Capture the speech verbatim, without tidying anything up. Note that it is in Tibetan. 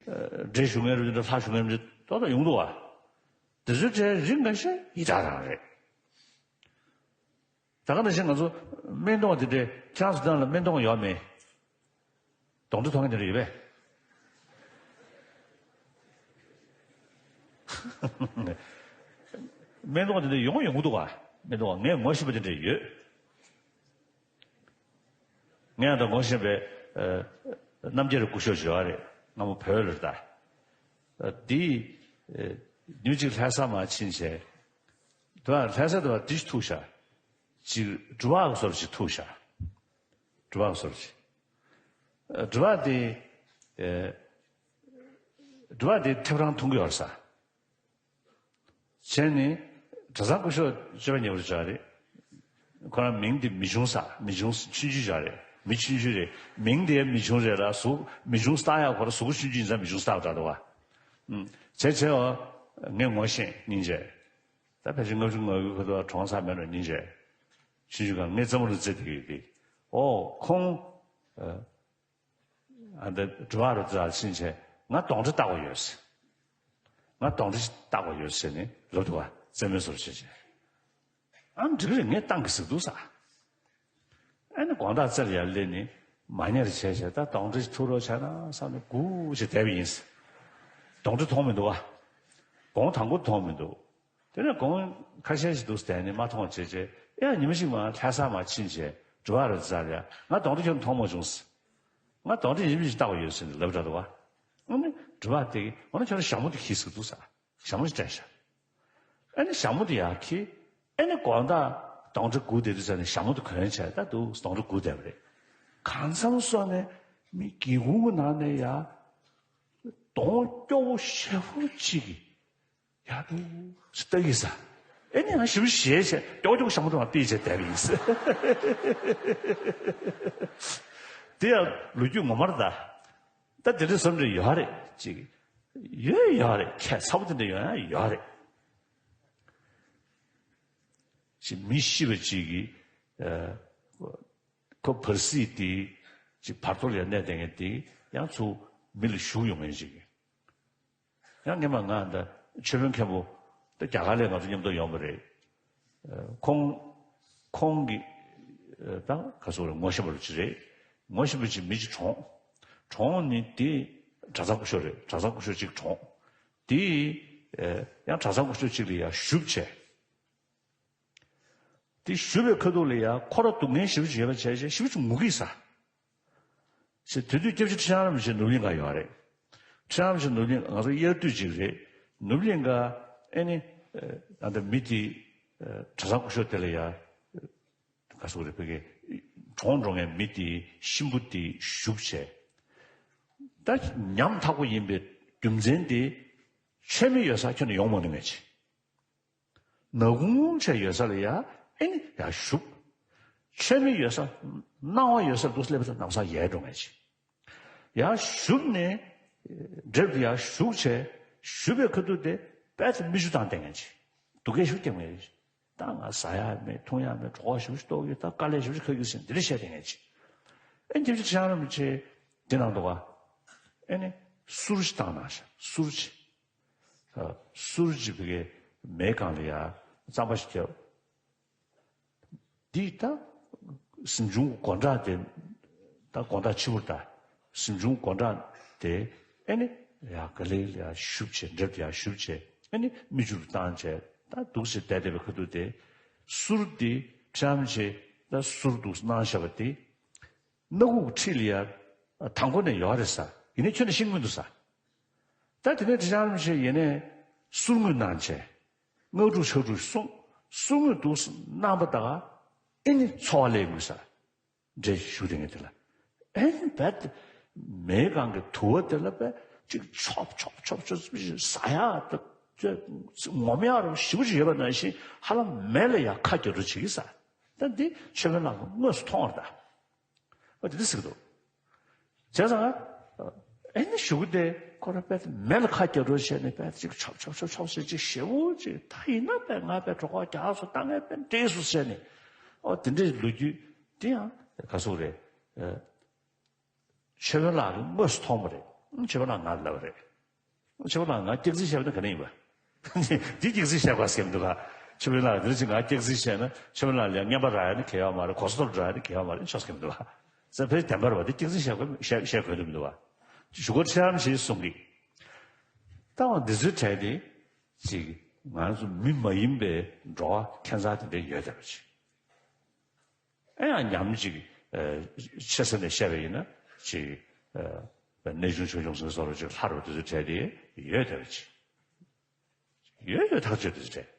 འདྲེ་ཞུ་མཁན་རེད་འདྲ་ལྷ་ཞུ་མཁན་རེད་ཏོག་ཏོག་ཡོང་འདུག་བ། དེ་ཚོའི་གྲས་རིགས་འགའ་ཤས་ཡི་དྭགས་རང་རེད། ད་ག་ནང་བཞིན་ང་ཚོ་སྨན་ཐོག་དེ་འདྲའི་ཁྱེད་རང་ཚོ་ནང་ལ་སྨན་ཐོག་ཡོད་མེད། གདོན་འདྲེ་མཐོང་མཁན་དེ་འདྲ་ཡོད་པས། སྨན་ཐོག་དེ་འདྲ་ཡོང་ཡོང་གི་འདུག་བ། སྨན་ཐོག་ངས་ངོ་ཤེས་པ་དེ་འདྲ་ཡོད། ངས་ད་ངོ་ཤེས་པའི་ཨ་རྣམ་རྒྱལ་སྐུ་ཞབས་ཞུ་བ་རེད། སྔ་མོ་བོད་ལ་རེད་ད། ཨ་དེ་ཨ་ཉིན་གཅིག་ལྷ་ས་མར་ཕྱིན་བྱས། དེ་བ་ལྷ་ས་དེ་བ་དེ་ཞིག་ཐུག་ཤག་ཅིག་སྒྲུབ་པ་གི་སོར་ཞིག་ཐུག་ཤག་སྒྲུབ་པ་གི་སོར་ཞིག་ཨ་སྒྲུབ་པ་དེ་ཨ་སྒྲུབ་པ་དེ་ཐེབས་རང་མཐོང་གི་ཡོད་རེད་ས། བྱས་ནས་གྲྭ་ཚང་སྐུ་ཞབས་སྤྱོད་པ་ཉེ་བར་བྱ་རེད། ཁོ་རང་མིང་དེ་མི་ཆུང་ས་མི་ཆུང་ཆུང་ཆུང་བྱ་རེད། མི་ཆུང་ཆུང་རེད། མིང་དེ་མི་ཆུང་རེད་ལ་གཟུགས་མི་ཆུང་ས་ཡག་ཁོ་རང་གཟུགས་པོ་ཆུང་ཆུང་ཡིན་ཙང་མི་ཆུང་ས་ཡག་འདྲ་འདུག་བ། བྱས་བྱས་འོ་ངས་ངོ་ཤེས་སྙིང་རྗེ། ད་ཕལ་ཆེར་ལྔ་བཅུ་ང་དགུའི་ཁ་ཐུག་གྲོངས་ས་མེད་ནོ་སྙིང་རྗེ། ཆུང་ཆུང་གང་ངས་རྩེད་མོ་རུ་རྩེ་དེ་ཡོད་དེ། ཨོ་ཁོང་ཨ་འདི་སྒྲུབ་པ་རུ་རྩེ་ཕྱིན་བྱས་ང་གདོན་འདྲེ་བཏགས་པ་ཡོད་ཟེར། ང་གདོན་འདྲེ་ཞིག་བཏགས་པ་ཡོད་ཟེར་ནས་ལབ་འདུག་བ། རྩེད་མོའི་བཟོ་བྱས་བྱས། ཨ་འགྲིག་རེད་ངས་བཏང་གི་ཟིག་འདུག་ས། ཨ་ནི་དགོང་དག་རྩེ་ལ་ཡར་སླེབས་ནས་མ་ཉལ་བྱས་བྱས་ད་གདོན་འདྲེ་ཞིག་ཐུག་རོགས་བྱས་ན་བསམ་ནས་སྒུག་བྱས་བསྡད་པ་ཡིན་ཟེར། གདོན་འདྲེ་མཐོང་མི་འདུག་བ། དགོང་དང་པོ་མཐོང་མི་འདུག་དེ་ནས་དགོང་ཁ་ཤས་ཤིག་འདུག་བསྡད་ནས་མ་མཐོང་བྱས་བྱས་ཡང་ཉི་མ་ཞིག་མར་ལྷ་ས་མར་ཕྱིན་བྱས་སྒྲུབ་པ་རུ་རྩེ་ལ་ཡ་ང་གདོན་འདྲེ་ཁྱོད་མཐོང་མ་བྱུང་ཟེར། ང་གདོན་འདྲེ་ཡིན་མིན་ཞིག་བཏགས་པ་ཡོད་ཟེར་ནས་ལབ་འདྲ་འདུག་བ། ཨ་ནི་སྒྲུབ་པ་དེ་གིས་འོ་ན་ཁྱོད་རང་ཞྭ་མོ་དེ་གྱིས་ཟེར་འདུག་ས། ཞྭ་མོ་ཞིག་སྤྲད་ཤག་ཨ་ནི་ཞྭ་མོ་དེ་ཡར་འཁྱེར། ཨ་ནི་དགོང་དག་གདོན་འདྲེ་སྒུག་བསྡད་དུས་ཙ་ནས་ཞྭ་མོ་དེ་གོན་བྱས་ད་འདུག་གདོན་འདྲེ་སྒུག་བསྡད་པ་རེད། གང་འཚམ་སོང་ནས་མི་སྒེའུ་ཁུང་གི་ནང་ནས་ཡར་གདོང་སྐྱོ་བོ་ཞེ་པོ་ཅིག་གིས་ཡར་འདུག་སེ་ལྟ་གི་ས། ཨ་ནི་ང་ཞེ་པོ་ཞེད་བྱས་སྐྱོ་སྐྱོ་ཞྭ་མོ་དེ་མར་ཕུད་བྱས་བསྡད་པ་ཡིན་ཟེར། དེ་ཡང་ལོ་རྒྱུས་ངོ་མ་རེད་ད། ད་དེ་འདྲ་བསམ་འདྲ་ཡོད་རེད་ཅིག་ཡོད་ཡོད་རེད། ཁྱད་མཚར་པོ་དེ་འདྲ་ཡོད་ཡང་ཡོད་རེད། ཅིག་མི་ཤི་བ་ཅིག་གིས་ཨ་ཁོ་བར་སྲིད་དེ་ཅིག་བར་དོ་ལ་གནས་བསྡད་མཁན་དེ་ཡང་ཚུར་མི་ལ་ཞུགས་ཡོང་མཁན་ཅིག་ཡང་སྔན་མ་ང་ད་ཆོས་དཔོན་མཁན་པོ་ད་རྒྱ་གར་ལ་ང་ཚོ་མཉམ་དུ་ཡོང་བ་རེད། ཁོང་ཁོང་གི་ད་ག་ཟེར་རེད། ངོ་ཤེས་པ་ཅིག་རེད། ངོ་ཤེས་པ་ཅིག་མི་ཅིག་གྲོངས། གྲོངས་ནི་དེ་གྲྭ་ཚང་སྐུ་ཞབས་རེད། གྲྭ་ཚང་སྐུ་ཞབས་ཅིག་གྲོངས། དེ་ཡང་གྲྭ་ཚང་སྐུ་ཞབས་ཅིག་ལ་ཡར་ཞུགས་བྱས། དེ་ཞུ་བའི་ཁ་ཐུག་ལ་ཡ་ཁོ་ར་སྡུག་བསྔལ་ཞེ་པོ་ཅིག་ཡོད་པ་བྱས་བྱས་ཞེ་པོ་ཅིག་ངུ་གི་ས། ཞེས་དེ་དུས་སྐྱབས་རྗེ་ཁྲི་བྱང་རིན་པོ་ཆེ་ནོར་གླིང་ག་ཡོད་རེད། ཁྲི་བྱང་རིན་པོ་ཆེ་ནོར་གླིང་ང་ཚོ་དབྱར་དུས་ཅིག་རེད། ནོར་གླིང་ག་ཨེ་ནི་ཨ་ད་མི་དེ་གྲྭ་ཚང་སྐུ་ཞབས་དེ་ལ་ཡ་ག་ཟེར་རེད། ཕ་གི་གྲོངས་འགྲོ་མཁན་མི་དེ་གཤིན་པོ་དེ་ཞུགས་བྱས། ད་ཉམ་ཐག་པོ་ཡིན་པའི་རྒྱུ་མཚན་དེ་ཆོས་མེད་ཡོད་ས་ཁྱོན་ནས་ཡོང་མ་ནུས་མེད་ཅིག་ནག་ཁུང་བྱས་ཡོད་ས་ལ་ཡ་ཨེ་ནི་ཡར་ཞུགས། ཆོས་མེད་ཡོད་ས་སྣང་བ་ཡོད་ས་འདུག་སླེབས་ས་ལམ་སང་ཡལ་འགྲོ་མཁན་ཅིག་ཡར་ཞུགས་ནས་འགྲེབ་ཏེ་ཡར་ཞུགས་བྱས་ཞུ་བའི་ཁ་ཐུག་དེ་དཔེ་དེ་མིག་ཆུ་བཏང་བསྡད་མཁན་ཅིག་སྡུག་སྐད་ཞིག་བསྐྱལ་མཁན་ཅིག་ད་ང་ཟ་ཡག་མེད་འཐུང་ཡག་མེད་གྲོད་ཁོག་ཞེ་པོ་ཅིག་ལྟོགས་ཡོད། ད་དཀའ་ལས་ཞེ་པོ་ཅིག་ཁག་གི་ཟེར་འདི་འདྲ་བཤད་བསྡད་མཁན་ཅིག་ཨེ་སྐྱབས་རྗེ་ཁྲི་བྱང་རིན་པོ་ཆེ་འདི་གནང་འདུག་ག་ཨེ་ནི་གསུར་ཅིག་བཏང་གནང་ཤག་གསུར་ཅིག་གསུར་ཅིག་ཕ་གི་མེ་སྒང་ལ་ཡ་རྩམ་པ་ཞིག་བརྒྱབ། འདི་ད་གཟིམ་ཆུང་སྒོ་འགྲམ་དེ་ད་དགོང་དག་ཕྱི་པོ་ད་གཟིམ་ཆུང་སྒོ་འགྲམ་དེ་ཨེ་ནི་ཡ་ག་ལེ་ལ་ཡ་ཞུགས་བྱས་འགྲེབ་ཏེ་ཡ་ཞུགས་བྱས་ཨེ་ནི་མིག་ཆུ་བཏང་བྱས་ད་འདུག་སེ་བསྡད་བསྡད་པའི་ཁ་ཐུག་དེ་གསུར་འདི་ཁྲམ་བྱས་ད་གསུར་འདུག་གནང་བཞག་པ་དེ། སྣ་ཁུག་འཁྲིས་ལ་ཡ་དང་པོ་ནས་ཡོད་རེད་ས། ཡིན་ནའི་ཁྱོན་ནས་ཤེས་ཀྱི་མི་འདུག་ས། ད་དེ་ནས་ཁྲི་བྱང་རིན་པོ་ཆེ་ཡིན་ནའི་གསུར་དངོས་གནང་བྱས། སྔགས་དྲུག་ཕྱག་དྲུག་གསུངས། གསུར་དངོས་འདུག་གནང་པ་དང་ཨེ་ནི་ཚོར་བ་སླེབས་ཡོང་གི་ས། འདྲེ་ཞུགས་དེ་ངས་དེ་ལ་ཨེ་ནི་རྦད་དེ་མེ་སྒང་གི་དུ་བ་དེ་ལ་རྦད་ཅིག་ཆོབ་ཆོབ་ཆོབ་ཆོབ་ཟ་ཡག་དང་ངོམ་ཡག་རུ་ཞེ་པོ་ཅིག་ཡོད་པ་ནང་བཞིན་ཧ་ལམ་མེ་ལ་ཡ་ཁ་རྒྱག་རུ་བྱེད་ཀྱི་ས། ད་འདི་ཆོས་དཔོན་ལགས་ཀྱིས་དངོས་སུ་མཐོང་བ་རེད་ད། ཨ་དེ་འདྲ་ཟེར་གི་འདུག་བྱས་ཙང་ཨེ་ནི་གཞུག་གུ་དེ་ཁོ་རང་དཔེ་མེ་ལ་ཁ་རྒྱག་རོགས་བྱས་ནས་དཔེ་ཅིག་ཆོབ་ཆོབ་ཆོབ་ཆོབ་ཟེར་ཅིག་ཞེ་པོ་ཅིག་ད་ཡིན་ན་དཔེ་ང་དཔེ་གྲོད་ཁོག་རྒྱགས་སོང་ད་ངས་དཔེ་འདྲེས་སོང་ཟེར་ནས་ཨོ་དེ་འདྲའི་ལོ་རྒྱུས་དེ་ཡང་ག་ཟེར་རེད། ཆོས་དཔོན་ལགས་ཀྱིས་དངོས་སུ་མཐོང་བ་རེད། ཆོས་པ་ལགས་ང་ལབ་པ་རེད། ཆོས་པ་ལགས་ང་སྐྱག་རྫུན་བཤད་པ་ན་ག་ནས་ཡིན་པ། འདི་སྐྱག་རྫུན་བཤད་དགོས་སྐད་མི་འདུག་ག་ཆོས་པ་ལགས་འདི་ཅིག་ང་སྐྱག་རྫུན་བཤད་ན་ཆོས་པ་ལགས་ལ་རྔན་པ་རག་ཡ་ནི་གལ་ཡོད་མ་རེད། གོ་ས་མཐོར་འགྲོ་ཡ་ནི་གལ་ཡོད་མ་རེད། ཆོག་སྐད་མི་འདུག་ག་ས་ཕེ་བདེན་པ་རེད་པ། འདི་སྐྱག་རྫུན་བཤད་དགོས་བཤད་བཤད་དགོས་དོན་མི་འདུག་ག་ཞུ་སྒོ་ཁྲི་རམ་ཞེས་གསུང་གི་ད་འོ་འདི་ཚོའི་གྲས་དེ་ཅིག་ང་ཚོ་མི་མ་ཡིན་པའི་འགྲོ་བ་ཁྱད་མཚར་དེ་འདྲ་ཡོད་བསྡད་པ་ཅིག་ཨེ་ཡང་ཉམས་ཅིག་ཨ་ཆེ་ས་ནས་བཤད་པ་ཡིན་ན་ཅིག་ཨ་གནས་ཆུང་ཆུང་ཆུང་ཟེར་བཟོ་འདྲ་ཅིག་ལྷ་རུ་དེ་ཚོའི་གྲས་དེ་ཡོད་བསྡད་པ་ཅིག་ཡོད་ཡོད་ཐག་ཆོད་དེ་ཚོའི་གྲས།